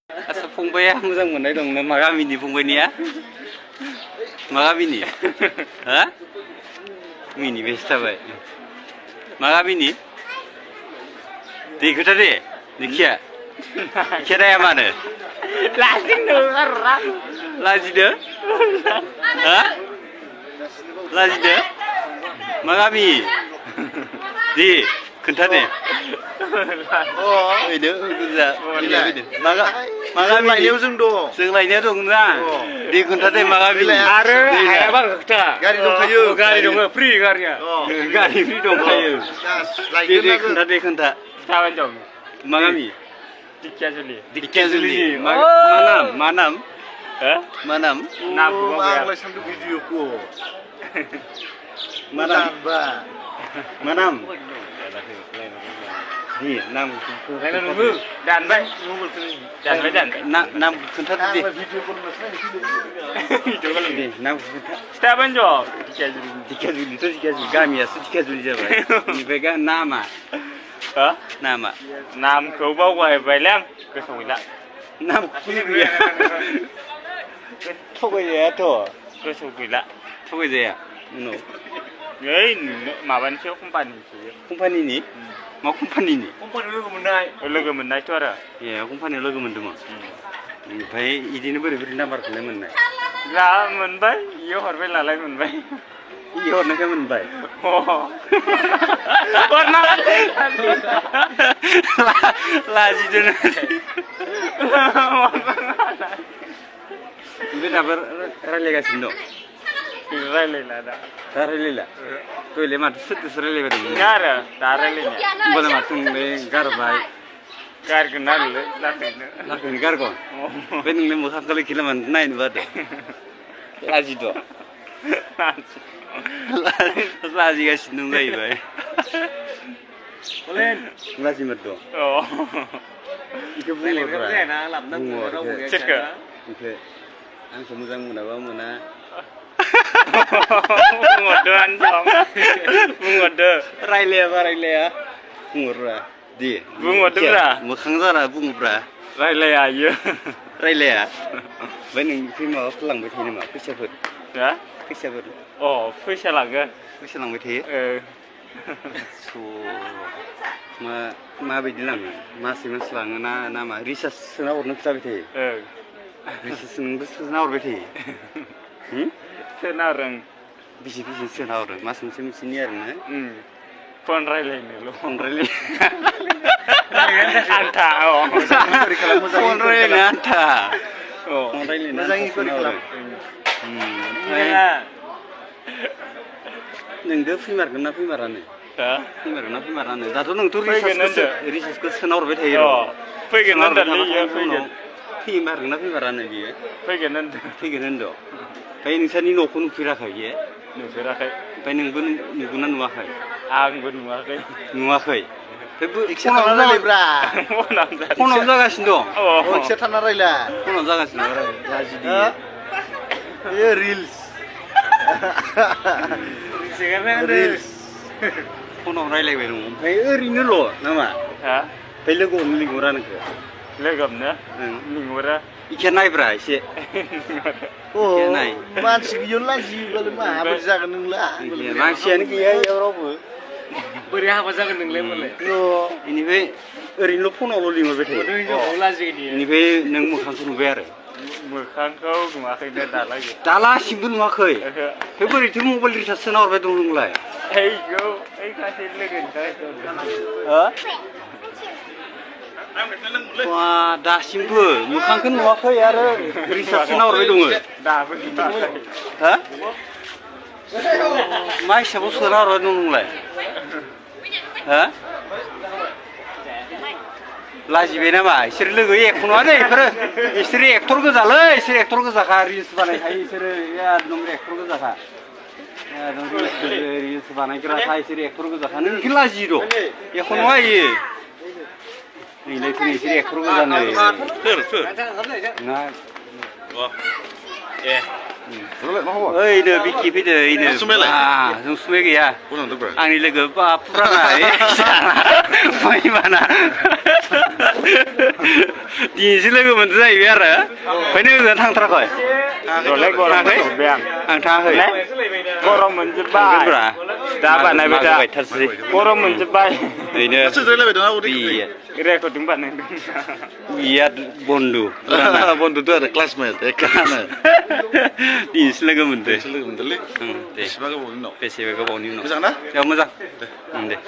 आच्छा फंबाया मोजां मोननाय दं ना मा गामिनि फंबायनिया मा गामिनि हा मिनि बेसो थाबाय मा गामिनि दे खोथा दे देखिया खेराया मानो लाजिदो हा लाजिदो मा गामि दे खोन्था दे फैदो मा गामि लायनायाव जों दं जों लायनाया दं ना दे खोन्था दे मा गामि आरो हायाबा खोथा गारि दंखायो गारि दङ फ्रि गारिया गारि फ्रि दंखायो दे खोन्था दे खोन्था जाबाय दं मा गामि दिखियाजुलि मा नाम मा नाम आंलाय सानदों भिडिअखौ मा नाम दे नाम दानबाय नाम खोन्थादो दे दे नाम खोन्था खिथाबानो ज' दिखियाजुलिथ' दिखियाजुलि गामियासो दिखियाजुलि जाबाय बेनिफ्राय नामा नामा नामखौ बावगारबायलै आं गोसोआव गैला नामखौनो गैया थगायजायाथ' गोसोआव गैला थगायजाया उनाव ओइ माबानिसो कम्पानिनि मा कम्पानिनि लोगो मोननायथ' आरो ए कम्पानियाव लोगो मोन्दोंमोन ओमफ्राय बिदिनो बोरै नाम्बारखौलाय मोननाय जा मोनबाय इयो हरबाय नालाय मोनबाय इयो हरनायखाय मोनबाय लाजिदों ओमफ्राय दाबो रायज्लायगासिनो दं रायज्लायला दा रायज्लायला दहायलाय माथो सोरदोसो रायज्लायबाय दं आरो दा रायज्लायनाया होमबालाय माथो नोंलाय गारबाय गारगोन आरोलै लासैनो गारगोन ओमफ्राय नोंलाय मोखांखौलाय खेला मानो नायनो बादो लाजिद' लाजिगासिनो दं जाहैबाय लाजिमार दं बेखौ बुंहरब्रा सोरखो ओमफ्राय आंखौ मोजां मोनाबा मोना बुंहरदो रायलाया बुंहरब्रा दे बुंहरदोब्रा मोखां जाना बुङोब्रा रायलाया इयो रायलाया ओमफ्राय नोंनिफ्राय माबाफोर लांबाय थायो नामा फैसाफोर फैसा लांगोन फैसा लांबाय थायो माबायदि लाङो मासै मास लाङो ना मा रिसार्ज सोना हरनो जाबाय थायो रिसार्ज नोंबो सोना हरबाय थायो सोना हरो बेसे सोना हरो मास मोनसेनि आरोना फन रायलायनोल' आन्था फन रायलायनो आन्था मोजां इनकुवारि खालाम ओमफ्राय नोंदो फैमारगोन ना फैमारानो दाथ' नोंथ' रिसार्जखौ सोना हरबाय थायो फैगोन होनदोंलै फैमारगोन ना फैमारानो बियो फैगोन होनदों ओमफ्राय नोंसोरनि न'खौ नुफेराखै बियो नुफेराखै ओमफ्राय नोंबो नुगोन ना नुवाखै आंबो नुवाखै फनाव जागासिनो दं एसे थाना रायला फनाव जागासिनो रिल्स फनाव रायलायबाय दं ओमफ्राय ओरैनोल' नामा ओमफ्राय लोगो हमनो लिंहरा नोंखौ लोगो हमनो लिंहरा इखे नायब्रा एसे नाय मानसि गैयानो लाजियोबालाय माबोरै जागोन नोंलाय मानसियानो गैया इयाव रावबो बोरै हाबा जागोन नोंलाय मोनलाय बेनिफ्राय ओरैनोल' फनावल' लिंहरबाय थायो बेनिफ्राय नों मोखांखौ नुबाय आरो मोखांखौ नुवाखैनो दालासिमबो नुवाखै ओमफ्राय बोरैथो मबाइल रिसार्ज सोना हरबाय दं नोंलाय दासिमबो मोखांखौ नुवाखै आरो रिसार्ज सोना हरबाय दङ मा हिसाबाव सोना हरबाय दं नोंलाय लाजिबाय नामा इसोर लोगो एख' नङा दे इसोरो एक्टर गोजालै इसोर एक्टर गोजाखा रिल्स बानायखायो इसोरो एकदम एक्टर गोजाखा रिल्स बानायग्राखा इसोर एक्टर गोजाखा नों बेखौ लाजियो र' एख' नङा इयो नैलाय इसोर एक्टर गोजानो सोर Rồi nó không Ơi nè Vicky bây giờ nè. Sumai lại. À, trong Sumai kìa. Có thằng tức rồi. Anh đi lagi apa pernah Bagaimana? Di sini lagi menteri biar ya. Ini udah thang terakoi. Rồi lấy gồm một bèn. Ang thang hơi. Gồm mình chỉ bay. Đã bạn này bây giờ. Thật sự. Gồm mình chỉ bay. Ini. Masih dari lebih dulu. Iya. Kira aku tinggal nih. Iya bondu. Bondu itu ada classmate, kan? Di sini lagi menteri. Selalu menteri. Deh. Sebagai bondu. Pesiaga bondu. Bisa nggak? Ya, mazang. Deh.